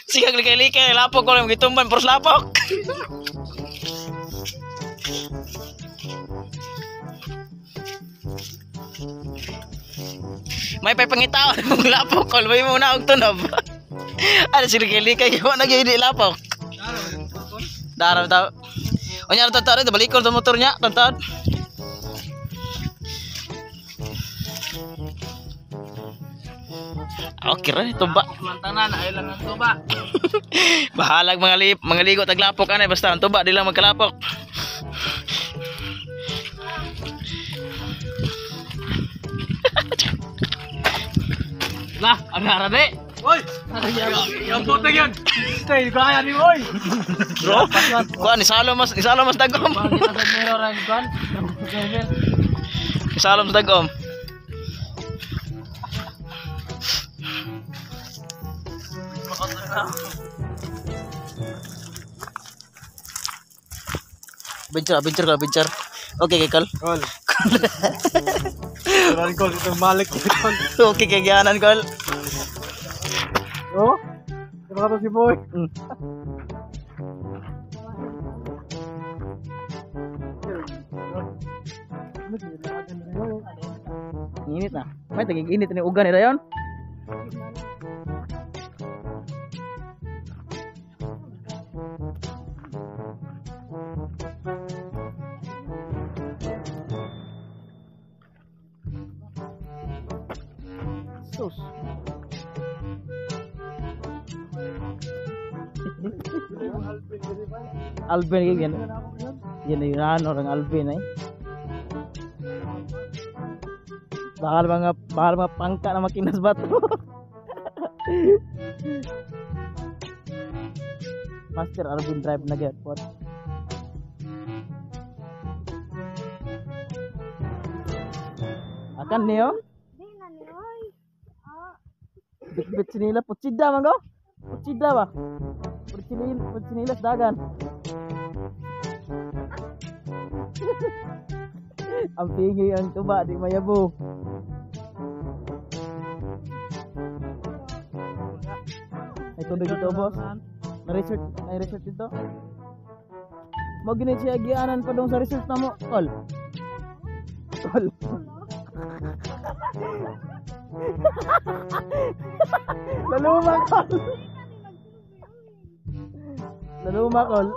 Sige, likay-likay, lapok ko lang gitumban pros lapok. May pay pangitaon mong lapok kol, may mo na og tunob. Ano si likay-likay wa na gyud lapok. Dara ta. Unya ra tantad balikol sa motor niya, tantad. Okay ra tuba. Mantanan ay lang ang tuba. Bahalag mga lip, mga ligo taglapok anay basta ang tuba di lang magkalapok. Lah, ang harade. Oy! Yung putang yan. Stay kaya ni oy. Bro, kuan isalo mas dagom. Isalo mas dagom. Bencer, bencer ka, bencer. Okay, kay Kol. Kol. Kol, Kol, itong malik kol. Okay, kay Gianan, Kol. Oh? Ito ka to si Boy. Init na. May tagig init ni ugan nila yon. Sus. Alvin yan. Yan yung ano orang Alvin eh. Bakal mga pangka na makinas bato. Master Alvin drive na gyud pod. Akan niyo? Bitbit sinila putsida man go. Putsida ba? Putsinilas dagan. Ang pingi ang tuba di mayabo. Ay tubig dito boss. May resort dito. Mo gini siya gianan pa dong sa resort na mo, kol. Kol. Laluma kol. Laluma kol.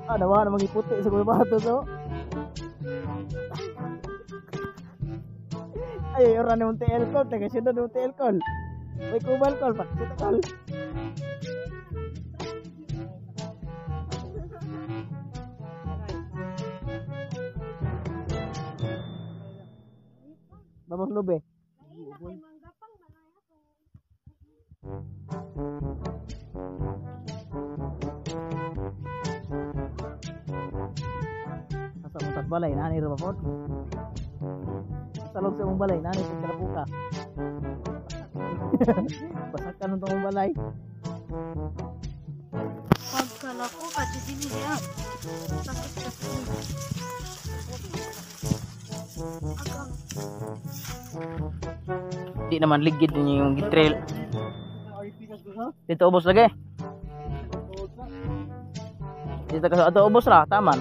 Ah, nawa na mangiputi sa kuya to. Ay, ora ni unti alcohol, taga syudad unti alcohol. May kubal kol, pakita kol. Babang lube. Sa mong balay, nani ra ba pod? Sa loob sa mong balay, nani pud kalapuka. Basakan nung mong balay. Pagkalapuka, di niya. Sakit sa Di naman ligid ninyo yung trail. Dito ubos lagi. Dito ka sa ato ubos ra, taman.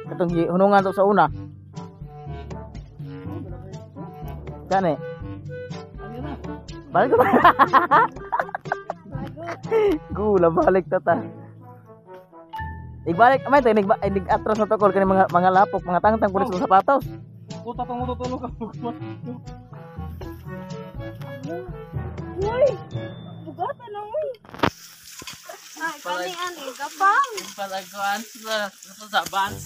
Katong hunungan to sa una. Gani. Balik ba? Gula balik ta ta. Igbalik, may tayo nig atras na to kol kani mga lapok, mga tangtang kulit sa sapatos. Puta tong tutulog ka. Uy, bugata na uy. Ay, kani ani gapang. Palaguan sa bans.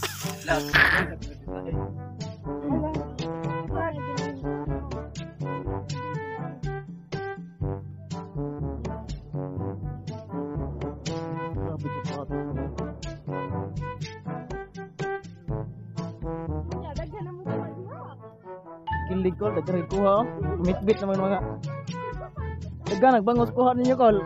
Kilig kol, daghan kuha. Mitbit naman mga. Daghan nagbangos kuha ninyo kol.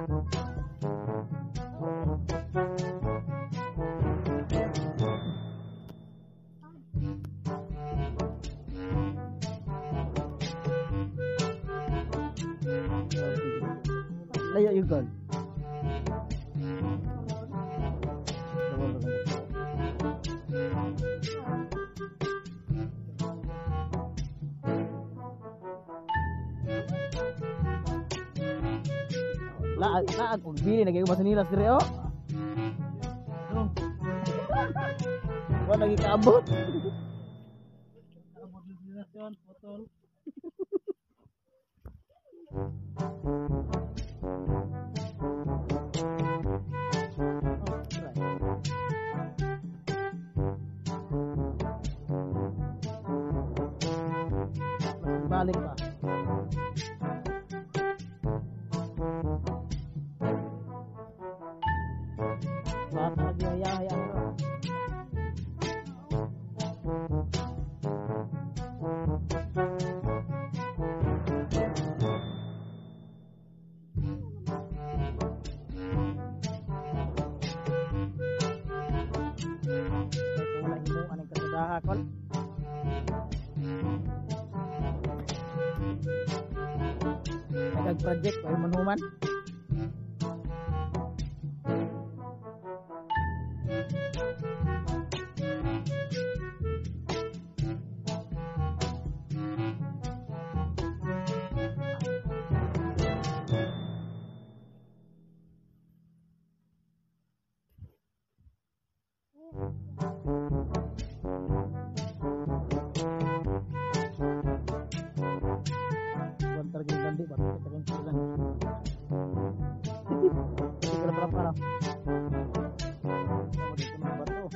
Layo yung goal. Laag, laag og bili nagay sa nila diri oh. Wala lagi kaabot. Kaabot ng sila putol. Balik pa. Bata lagi haya-haya ano. Wala himuan ang kasadaha kol. Nagag-project ay manuman. Buwan talaga yung gandi ba? Tagang silang. Hindi ko na pala para. Tama dito mga bato.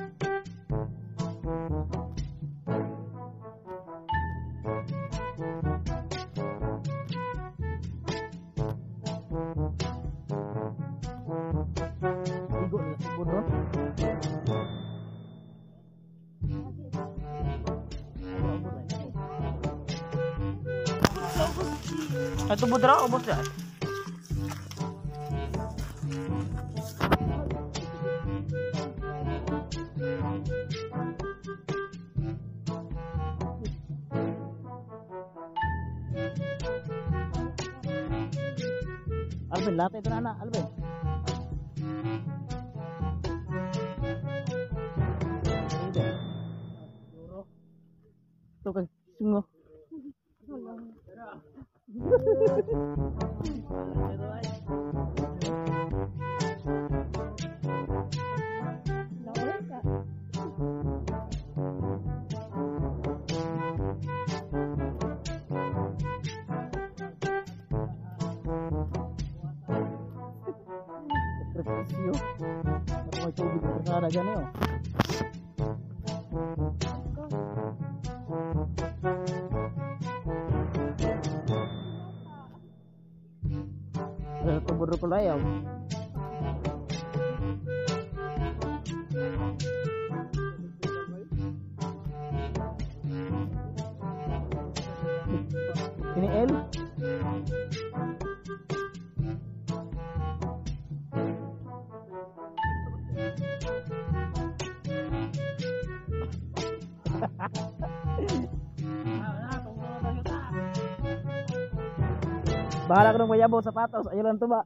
Igo nila sa bundro. Ito budra o bus. Alvin, lahat ito na anak, Alvin. Ito kasi sungo. Sakripisyo. Naku, may tubig na sana dyan eh. Oh. Tubod ko layaw. Ini L. Bahala ko ng mayabo sapatos. Ayaw lang tuba.